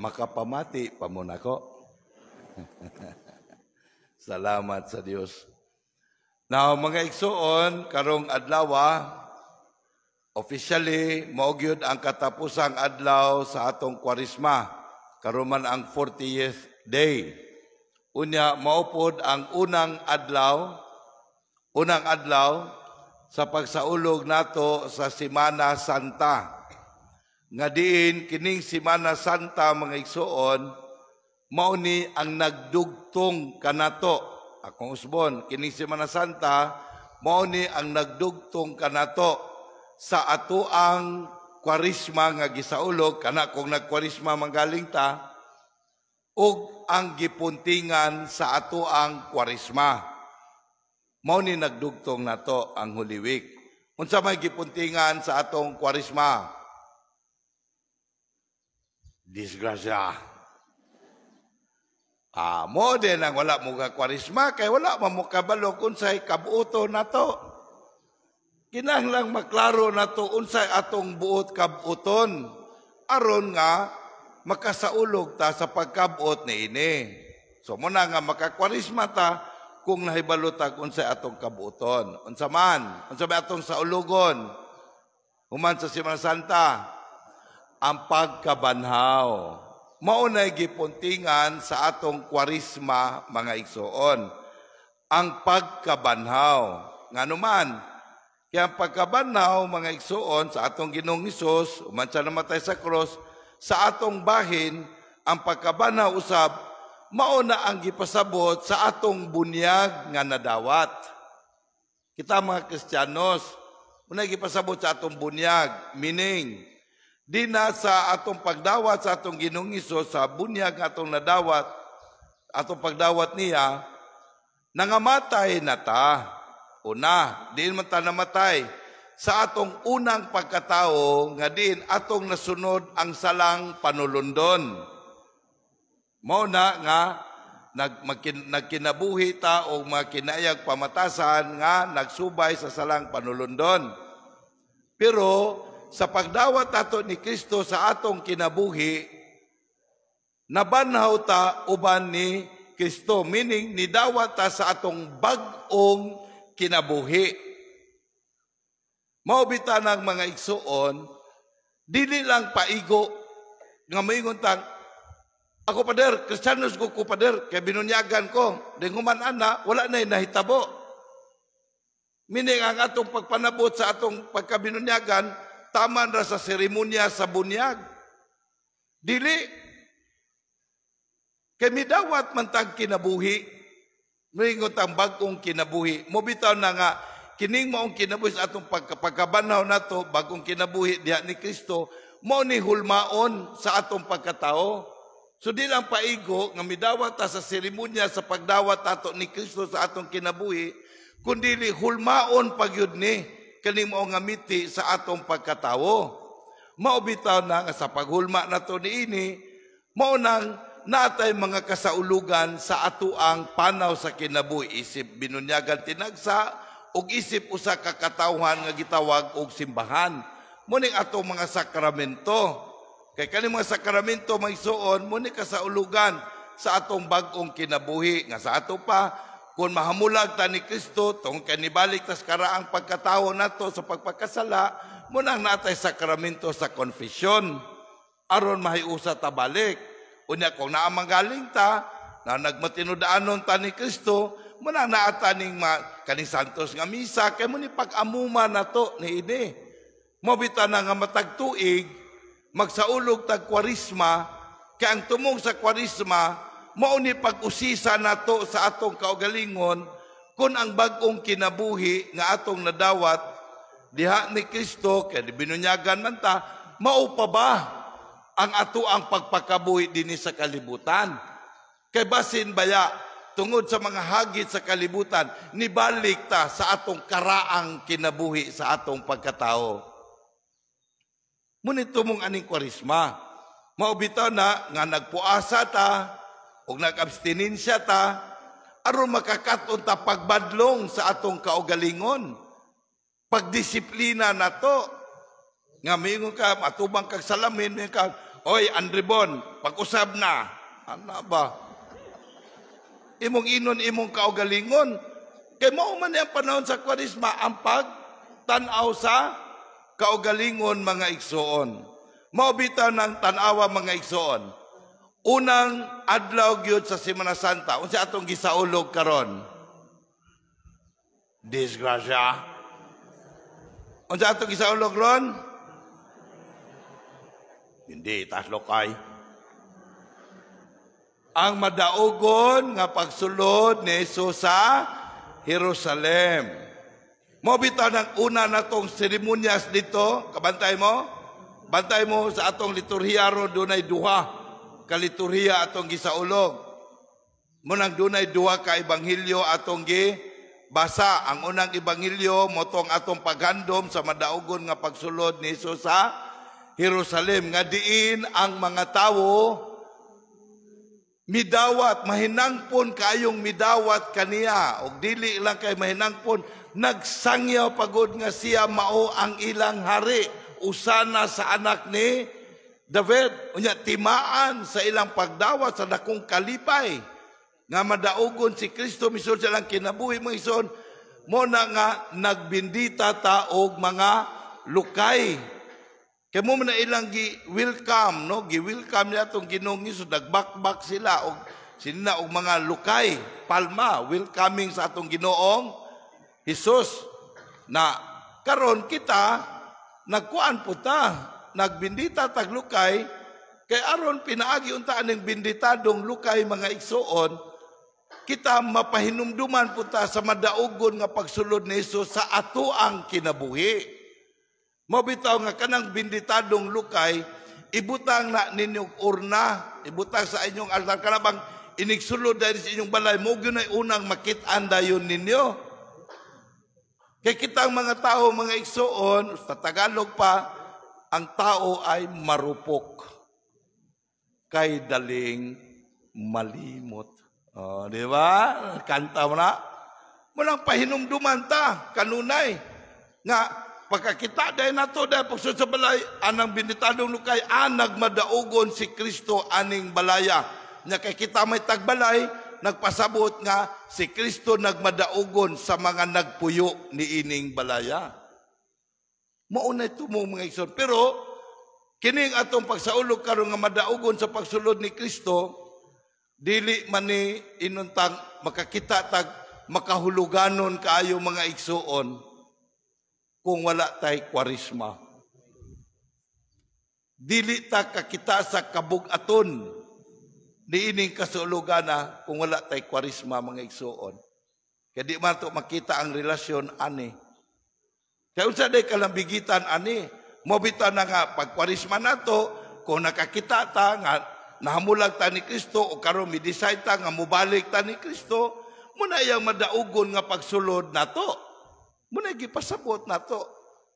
Makapamati pa mo nako. Salamat sa Dios. Now, mga igsuon, karong adlaw, officially mao gyud ang katapusang adlaw sa atong Kwaresma. Karon man ang 40th day. Unya mao pod ang unang adlaw sa pagsaulog nato sa Semana Santa. Nga diin kining Semana Santa, mga igsuon, mao ni ang nagdugtong kanato. Akong usbon, kining Semana Santa mao ni ang nagdugtong kanato sa atoang Kwaresma nga gisaulog kana kung nagkwaresma manggaling ta ug ang gipuntingan sa atoang Kwaresma. Mao ni nagdugtong nato ang Holy Week. Unsa may gipuntingan sa atong Kwaresma? Disgrasya. Ah, mo din ang wala mo ka Kwaresma kay wala man mo kabalo kung unsay kabuoton nato. Kinahanglang maklaro nato unsay atong buot kabuoton aron nga makasaulog ta sa pagkabot niini. So mo na nga makakwaresma ta kung nahibalo ta kung unsay atong kabuoton. Unsa man? Unsa may atong saulugon? Human sa Semana Santa, ang pagkabanhaw. Mao nay gipuntingan sa atong Kwaresma, mga igsoon. Ang pagkabanhaw. Ngano man? Kaya ang pagkabanhaw, mga igsoon, sa atong Ginoong Hesus, human siya namatay sa cross, sa atong bahin, ang pagkabanhaw usab, mao na ang gipasabot sa atong bunyag nga nadawat. Kita mga Kristiyanos, mao gipasabot sa atong bunyag, meaning, di na sa atong pagdawat sa atong Ginoong Hesus, sa bunyag nga atong nadawat, atong pagdawat niya, nangamatay na ta. Una, diin man ta namatay sa atong unang pagkatao nga diin atong nasunod ang salang panulundon. Mao na nga nagkinabuhi ta o mga kinayag pamatasan nga nagsubay sa salang panulundon. Pero sa pagdawat ato ni Kristo sa atong kinabuhi, nabanhaw ta uban ni Kristo, meaning nidawat ta sa atong bag-ong kinabuhi. Mao bitaw ng mga igsuon, dili lang paigo nga moingon tang, "Ako, pader, Kristiyanos ko ko, pader, kay binunyagan ko." Di human ana, wala na nahitabo. Meaning ang atong pagpanabot sa atong pagkabinunyagan, taman ra sa seremonya sa bunyag. Dili. Kay midawat man tag kinabuhi, moingon tang bag-ong kinabuhi. Mo bitaw na nga kining maong kinabuhi sa atong pagkabanhaw nato, bagong kinabuhi diha ni Kristo, mao ni hulmaon sa atong pagkatao. So di lang paigo nga midawat ta sa seremonya sa pagdawat ato ni Kristo sa atong kinabuhi, kundi hulmaon pagyud ni kaning mao nga miti sa atong pagkatao. Mao bitaw na nga sa paghulma nato niini, mao nang natay mga kasaulugan sa atoang panaw sa kinabuhi isip binunyagan tinagsa ug isip usa ka katawhan nga gitawag og simbahan. Muning atong mga sakramento. Kay kani mga sakramento, mga igsuon, mo ni kasaulugan sa atong bag-ong kinabuhi nga sa ato pa kung mahamulag ta ni Kristo tungod kay nibalik tas karaang pagkatawo nato sa pagpakasala, mo nang natay sakramento sa confession aron mahiusa ta balik. Unya kung naa galing ta na nagmatinudaanon ta ni Kristo, mo nang naata ning kaning santos nga misa kay mo ni pag-amuma nato ni ini. Mo bitaw na nga matag tuig magsaulog tag Kwaresma kay ang tumong sa Kwaresma mao ni pag-usisa nato sa atong kaugalingon kung ang bag-ong kinabuhi nga atong nadawat diha ni Kristo kay binunyagan man ta, mao pa ba ang ato ang pagpakabuhi dinhi sa kalibutan? Kay basin baya tungod sa mga hagit sa kalibutan nibalik ta sa atong karaang kinabuhi sa atong pagkatao. Ngunit tumong aning Kwaresma, mao bitaw na nga nagpuasa ta ug nag-abstinensya ta aron makakat-on ta pagbadlong sa atong kaugalingon. Pagdisiplina nato. Nga mingon ka, matubang kag salamin, mingon ka, Oy, Andrebon, pag-usab na. Ana ba? Imong inon imong kaugalingon. Kay mao man ang panahon sa Kwaresma, ang pagtan-aw sa kaugalingon, mga igsoon. Mao bitaw ng tan-awa, mga igsoon. Unang adlaw gyud sa Semana Santa, unsa atong gisaulog karon? Disgrasya. Unsa atong gisaulog ron? Hindi, tatlo kay. Ang madaugon nga pagsulod ni Jesus sa Jerusalem. Mo bitaw ng una natong seremonyas dito, kabantay mo? Bantay mo sa atong liturhiya ron, dunay duha ka liturhiya atong gisaulog. Munang dunay duha ka ebanghelyo atong gi basa. Ang unang ebanghelyo motong atong paghandom sa madaugon nga pagsulod ni Jesus sa Jerusalem, nga diin ang mga tawo midawat, mahinangpon kayong midawat kaniya, og dili lang kay mahinangpon, nagsangyaw pagod nga siya mao ang ilang hari, usana sa anak ni David. Unya timaan sa ilang pagdawat sa dakong kalipay nga madaugon si Kristo misud sa ilang kinabuhi, mga igsoon, mo na nga nagbindita ta og mga lukay. Kay mo man na ilang gi-welcome, no? Gi-welcome niya atong Ginoong Hesus, nagbakbak sila og sinina og mga lukay, palma, welcoming sa atong Ginoong Hesus. Na karon kita nagkuan po ta, nagbindita tag lukay kay aron pinaagi unta aning binditadong lukay, mga igsoon, kita mapahinumduman po ta sa madaugon nga pagsulod ni Hesus sa atoang kinabuhi. Mabitaw nga kanang binditadong lukay, ibutang na ninyong urna, ibutang sa inyong altar. Kanabang inigsulod dahil sa inyong balay, mo gyud ay unang makit-an dayon ninyo. Kay kitang mga tao, mga igsoon, sa Tagalog pa, ang tao ay marupok. Kay daling malimot. Oh, di ba? Kanta mo na. Munang pahinumduman ta, kanunay. Nga, pagkakita dahil nato dahil pagsunod sa balay, anang binitadong lukay, anag madaugon si Kristo aning balaya. Nya kay kita may tagbalay, nagpasabot nga si Kristo nagmadaugon sa mga nagpuyo ni ining balaya. Mauna ito mo, mga igsoon. Pero, kining atong pagsaulog karon nga madaugon sa pagsulod ni Kristo, dili man ni inuntang makakita tag makahuluganon kaayo, mga igsoon, kung wala tay Kwaresma. Dili ta kakita sa kabug-aton niining kasulugana kung wala tay Kwaresma, mga igsoon. Kaya di man to makita ang relasyon ani. Kaya unsa day kalambigitan ani, mobita na nga pag Kwaresma nato, kung nakakita ta nga nahamulag ta ni Kristo o karon mi-decide ta nga mobalik ta ni Kristo, muna iyang madaugon nga pagsulod nato. Muna gipasabot nato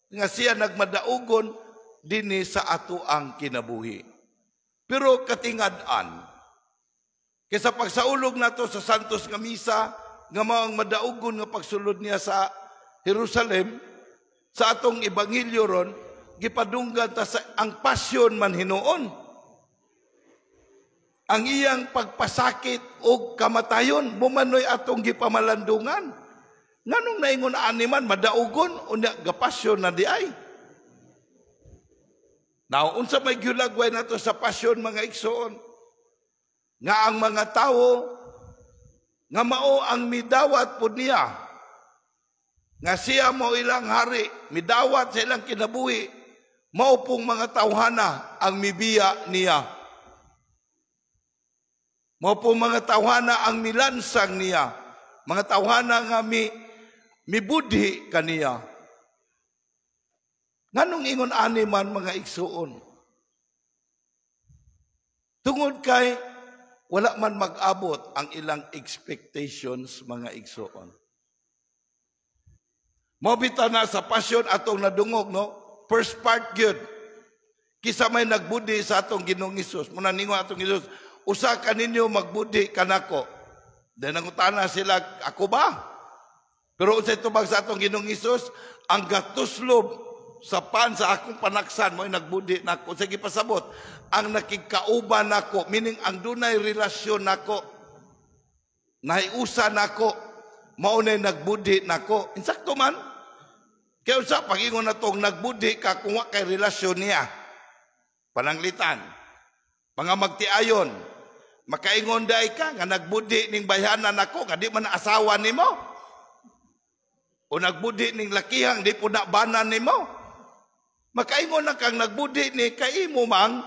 nga siya nagmadaugon dinhi sa ato ang kinabuhi. Pero katingad-an, kaysa pagsaulog nato sa Santos nga Misa, nga mao ang madaugon nga pagsulod niya sa Jerusalem, sa atong ebanghelyo ron, gipadunggan ta sa ang pasyon man hinuon. Ang iyang pagpasakit og kamatayon, mumanoy atong gipamalandungan. Nganong naingon ani man madaugon unya gapasyon na di ay? Now, unsa may gilagway nato sa pasyon, mga igsoon? Nga ang mga tawo nga mao ang midawat pod niya, nga siya mao ilang hari, midawat sa ilang kinabuhi, mao pong mga tawhana ang mibiya niya. Mao pong mga tawhana ang milansang niya. Mga tawhana nga mibudhi kaniya. Nganong ingon ani man, mga igsuon? Tungod kay wala man mag-abot ang ilang expectations, mga igsuon. Mao bitaw na sa pasyon atong nadungog, no? First part gyud. Kisa may nagbudi sa atong Ginoong Hesus. Muna ningon atong Hesus, "Usa ka ninyo magbudi kanako." Then nangutana sila, "Ako ba?" Pero unsay tubag sa atong Ginoong Hesus? Ang gatuslob Sa pan sa akong panaksan mo nagbudhi nako. Sige, pasabot ang nakigkauban nako, meaning ang dunay relasyon nako, nahiusa nako, mao nay nagbudhi nako. Insakto man kay unsa pag-ingon natong nagbudhi ka kung wa kay relasyon niya? Pananglitan mga magtiayon, makaingon dai ka nga nagbudhi ning bayhanan nako nga di man asawa nimo, o nagbudhi ning lakihang di po na banan nimo. Makaingon na kang nagbudhi ni kay imo mang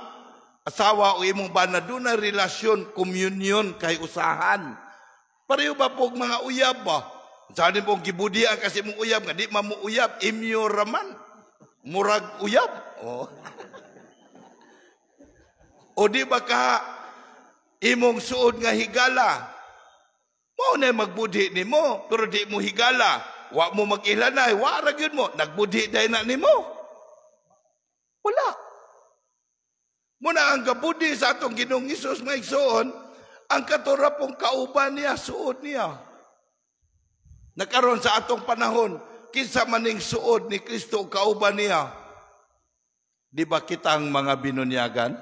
asawa o imong bana, dunay relasyon, communion kay usahan. Pareho ba pog mga uyab ba? Saan pong gibudian kasi mong uyab nga di man mo uyab, imyo raman. Murag uyab. Oh. O di ba ka imong suod nga higala? Mao na magbudhi nimo, pero di mo higala. Wa mo mag-ilanay, wa ra gyud mo, nagbudhi day na nimo. Wala. Muna ang gabudi sa atong Ginoong Hesus, mga igsoon, ang katura pong kauban niya, suod niya. Nakaron sa atong panahon, kinsa maning suod ni Kristo o kauban niya? Di ba kitang mga binunyagan?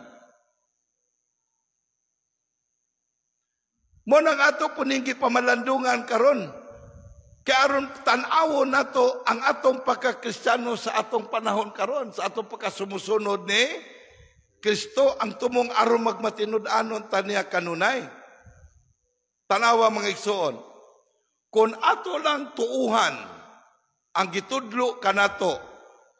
Mo nang ato puning gipamalandungan karon. Kaya aron tan-awon nato ang atong pagkakristyano sa atong panahon karon, sa atong pagkasumusunod ni Kristo, ang tumong aron magmatinud-anon taniya kanunay. Tanawa, mga igsoon, kung ato lang tuuhan ang gitudlo kanato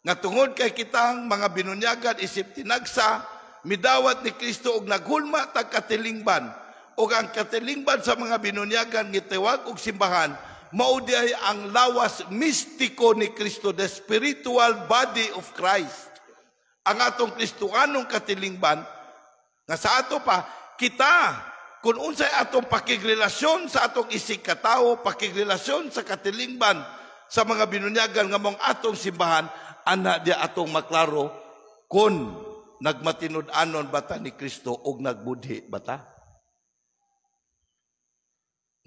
nga tungod kay kitang mga binunyagan isip tinagsa, midawat ni Kristo og naghulma tag katilingban, og ang katilingban sa mga binunyagan gitawag og simbahan, mao di ay ang lawas mistiko ni Kristo, the spiritual body of Christ. Ang atong Kristohanong katilingban nga sa ato pa kita kung unsay atong pakigrelasyon sa atong isig katawo, pakigrelasyon sa katilingban sa mga binunyagan nga mong atong simbahan, ana di atong maklaro kung nagmatinud-anon bata ni Kristo og nagbudhi bata.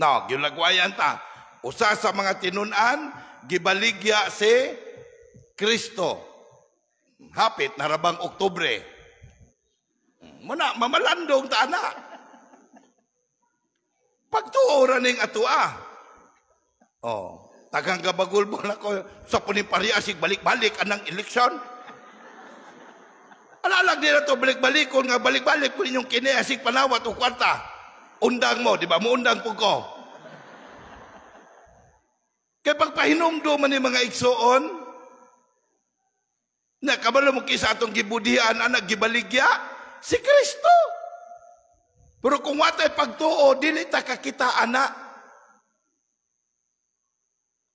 Now, gilagwayan ta. Usa sa mga tinun-an, gibaligya si Kristo. Hapit na rabang Oktubre. Muna, mamalandong ta na. Pagtuo ra ning atua. Oh, tagang gabagulbol ako sa puning parehas balik-balik anang eleksyon. Alalag di na to balik-balikon nga balik-balik po ninyong kini asig panawat o kwarta. Undang mo, di ba? Muundang po ko. Kay pagpahinumdo man ni mga igsoon, na kabalo mo kisa atong gibudihan, anak gibaligya, si Kristo. Pero kung watay pagtuo, dili ta kakita ana.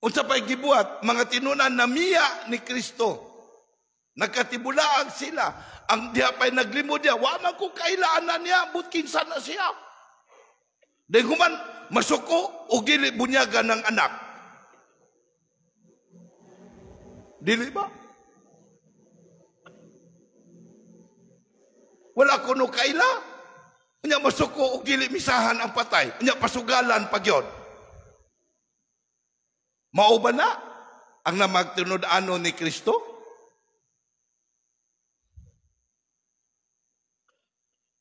Unsa pa'y gibuhat, mga tinunan na miya ni Kristo. Nagkatibulaag sila. Ang diha pa'y naglimod niya, wa man ko kailaan na niya, but kinsa na siya. Dahil human, masuko o dili bunyagan ng anak. Dili ba? Wala ko no kaila. Unya masuko o dili misahan ang patay. Unya pasugalan pag yun. Mao ba na ang namagtinud-ano ni Kristo?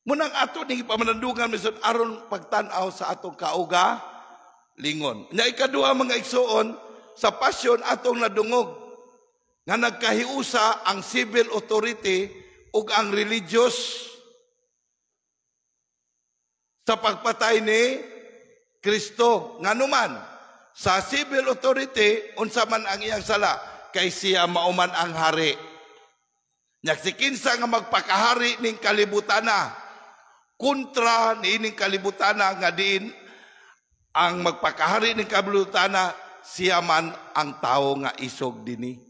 Munang ato ni pamanandungan misun aron pagtan-aw sa atong kauga lingon. Nya ikaduha, mga igsoon, sa pasyon atong nadungog nga nagkahiusa ang civil authority ug ang religious sa pagpatay ni Kristo. Nganuman sa civil authority, unsa man ang iyang sala, kay siya mauman ang hari. Nya si kinsa nga magpakahari ning kalibutana, kontra niining kalibutana nga diin ang magpakahari ning kalibutana, siya man ang tawo nga isog dinhi.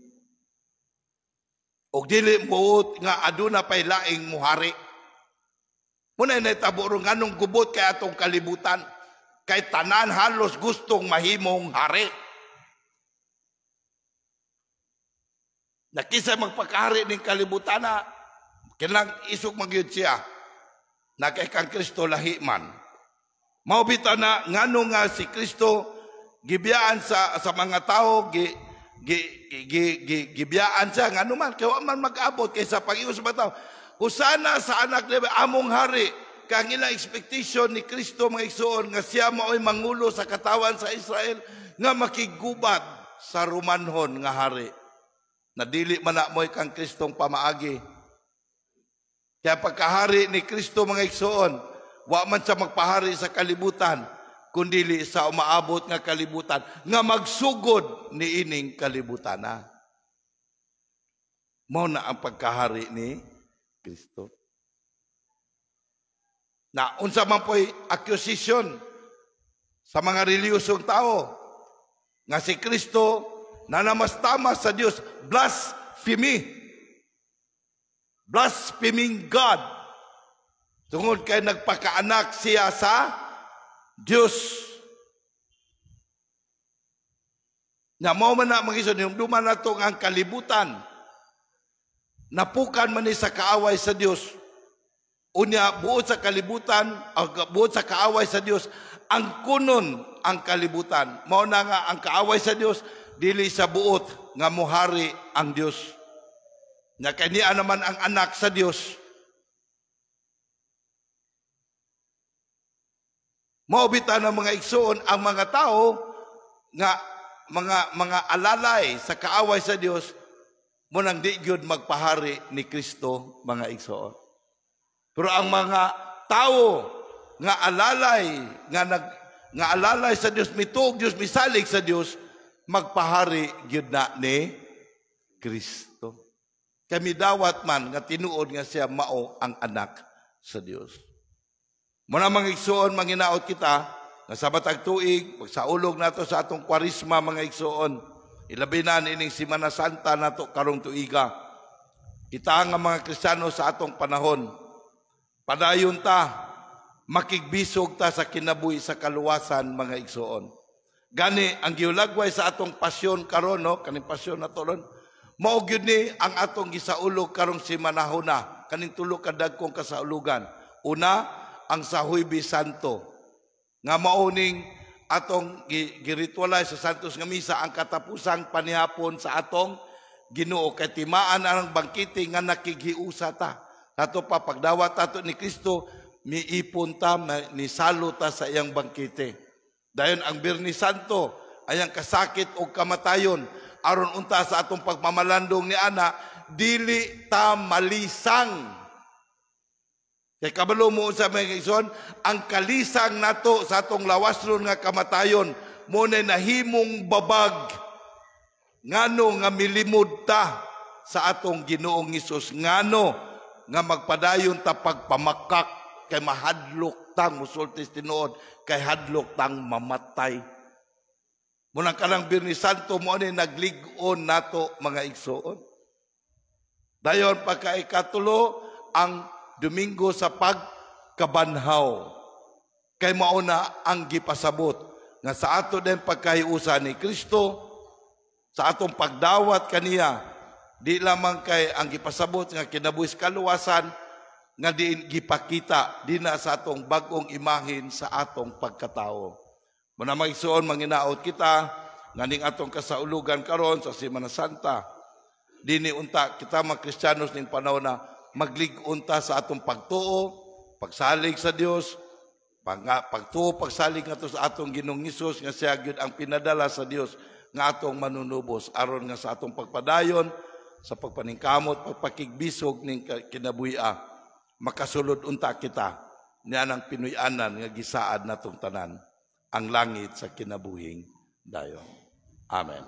Og dili muot nga aduna pay laing muhari. Muna nahitabo ron nganong gubot kay atong kalibutan, kay tanan halos gustong mahimong hari. Nakisa magpakahari ning kalibutana, kinahanglan isog magyud siya. Na kay kang Kristo lahi man. Mao bitaw na ngano nga si Kristo gibiyaan sa mga tao, gi, gi, gi, gibiyaan siya ngano man kay wa man mag-abot kaysa pag-ingon sa mga tao, "Hosana sa anak ni among hari," kang ilang expectation ni Kristo, mga igsoon, nga siya mao'y mangulo sa katawan sa Israel nga makiggubat sa Romanhon nga hari na dili man na mo'y kang Kristong pamaagi. Kaya pagkahari ni Kristo, mga igsoon, wa man siya magpahari sa kalibutan, kundili sa umaabot nga kalibutan nga magsugod ni ining kalibutan na. Mao na ang pagkahari ni Kristo. Na unsa man po'y accusation sa mga reliyosong tao nga si Kristo nanamastama sa Dios, blasphemy. Blaspheming God. Tungod kay nagpakaanak siya sa Dios. Na mao man na, mga igsoon, yung duman nato ang kalibutan napukan man ni sa kaaway sa Dios. Unya buot sa kalibutan, buot sa kaaway sa Dios, ang kunon ang kalibutan. Mao na nga ang kaaway sa Dios dili sa buot nga muhari ang Dios. Nya kay niya naman ang anak sa Dios. Mao bitaw ng mga igsoon, ang mga tao nga mga alalay sa kaaway sa Dios mo nang di gyud magpahari ni Kristo, mga igsoon. Pero ang mga tao nga alalay nga nag nga alalay sa Dios, mituog Dios, misalig sa Dios, magpahari gyud na ni Kristo. Kami dawat man nga tinuod nga siya mao ang anak sa Dios. Muna, mga igsoon, manginaot kita nga sa matag tuig pagsaulog nato sa atong Kwarisma, mga igsoon, ilabi na ining Simana Santa nato karong tuiga. Kita nga mga Kristiyano sa atong panahon, padayon ta, makigbisog ta sa kinabuhi sa kaluwasan, mga igsoon. Gani ang giulagway sa atong pasyon karon, no, kaning pasyon nato ron, mao gyud ni ang atong gisaulog karong simanahuna, kaning tulo ka dagkong kasaulugan. Una, ang sa Huwebes Santo nga mao ning atong giritualize sa Santos nga Misa, ang katapusang panihapon sa atong Ginoo, kay timaan ang bangkete nga nakighiusa ta. Ato pa pagdawat ato ni Kristo, miipon ta, nisalo ta sa iyang bangkete. Dayon ang Biyernes Santo ay ang kasakit o kamatayon aron unta sa atong pagmamalandong ni ana dili ta malisang. Kay kabalo mo sa mga igsoon, ang kalisang nato sa atong lawasnon nga kamatayon mo na nahimong babag ngano nga milimod ta sa atong Ginoong Hesus, ngano nga magpadayon ta pagpamakak kay mahadlok tang musulti tinuod, kay hadlok tang mamatay. Munang kanang Biyernes Santo mo ni naglig-on nato, mga igsoon. Dayon pagkaikatulo, ang Domingo sa pagkabanhaw. Kay mauna ang gipasabot nga sa ato din pagkahiusa ni Kristo, sa atong pagdawat kaniya, di lamang kay ang gipasabot nga kinabuhis kaluwasan nga diin gipakita dina sa atong bag-ong imahin sa atong pagkatao. Muna, mga igsoon, manginaot kita nga ning atong kasaulugan karon sa Semana Santa, dini unta kita mga Kristiyanos ning panahon na maglig-on ta sa atong pagtuo, pagsalig sa Dios, pagtuo, pagsalig ngadto sa atong Ginoong Hesus nga siya gyud ang pinadala sa Dios nga atong manunubos aron nga sa atong pagpadayon sa pagpaningkamot, pagpakigbisog ning kinabuhi-a, makasulod unta kita niya ng Pinuy-anan nga gisaad natong tanan, ang langit sa kinabuhing dayon. Amen.